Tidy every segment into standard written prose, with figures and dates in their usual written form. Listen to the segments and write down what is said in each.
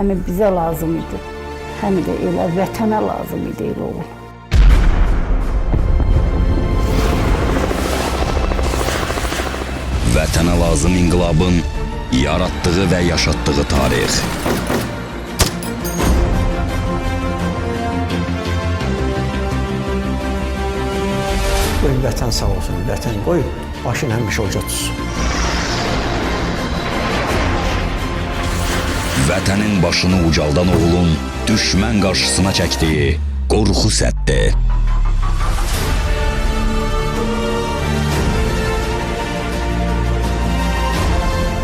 Həmi bizə lazım idi, həm də elə vətənə lazım idi elə oğul. Vətənə lazım inqilabın yaratdığı və yaşatdığı tarix. Qoy vətən sağ olsun, vətən qoy başın həmişə uca tutsun. Vətənin başını ucaldan oğulun düşmən qarşısına çəkdiyi qorxu səddi.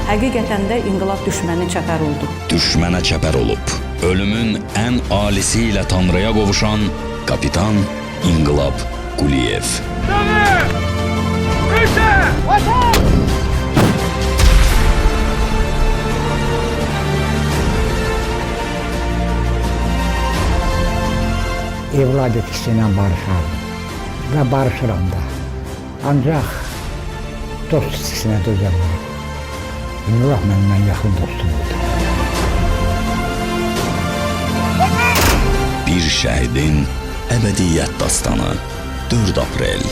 Həqiqətən də inqilab düşməni çəpər oldu. Düşmənə çəpər olub. Ölümün ən alisi ilə Tanrıya qovuşan kapitan İnqilab Quliyev. Evlad itkisi ilə barışardım və barışıram da. Ancaq dost itkisinə dözə bilmərəm. İnqilab mənim ən yaxın dostum oldu. Bir şəhidin əbədiyyət dastanı. 4 aprel.